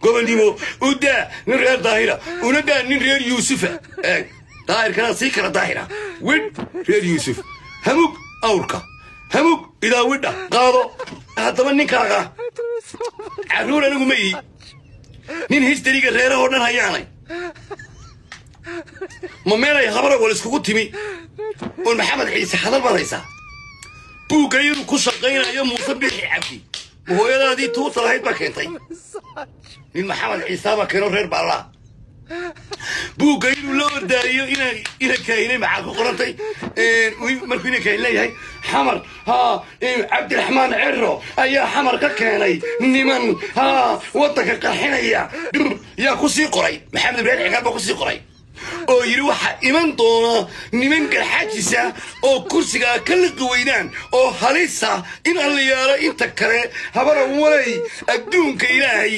Gobonnimo u daa nin reer Daahira, una daa nin reer Yuusufa. Eeg, Daahirkana sii kala daahira. Widh reer Yuusuf, hamug awrka, hamug idaa widha qaado. Haddaba ninkaaga carruur anigu ma ihi, nin historyga reerahoo dhan hayaanay. Ma meelay Habara wal iskugu timi oon Maxamed Ciise hadal baad haysaa? Buugga iyadu ku shaqaynayo Muuse Biixi Cabdi, ma hooyadaadii tuuta lahayd baa keentay? Nin Maxamed Ciise baa keeno reer baallaa. Buugga inuu la ordaayo ina kaahinay maxaa ku qorantay? Markuu ina kaahin leeyahay Xamar ha, Cabdiraxmaan Cero ayaa Xamar ka keenay niman ha waddanka qarxinaya. Dhur yaa ku sii qoray? Maxamed Ibraahim Cigaal baa ku sii qoray oo yidhi waxaa iman doona niman Garxajisa oo kursigaa ka liqi weynaan oo halisa in alla yaalo inta kale. Habara walay adduunka Ilaahay.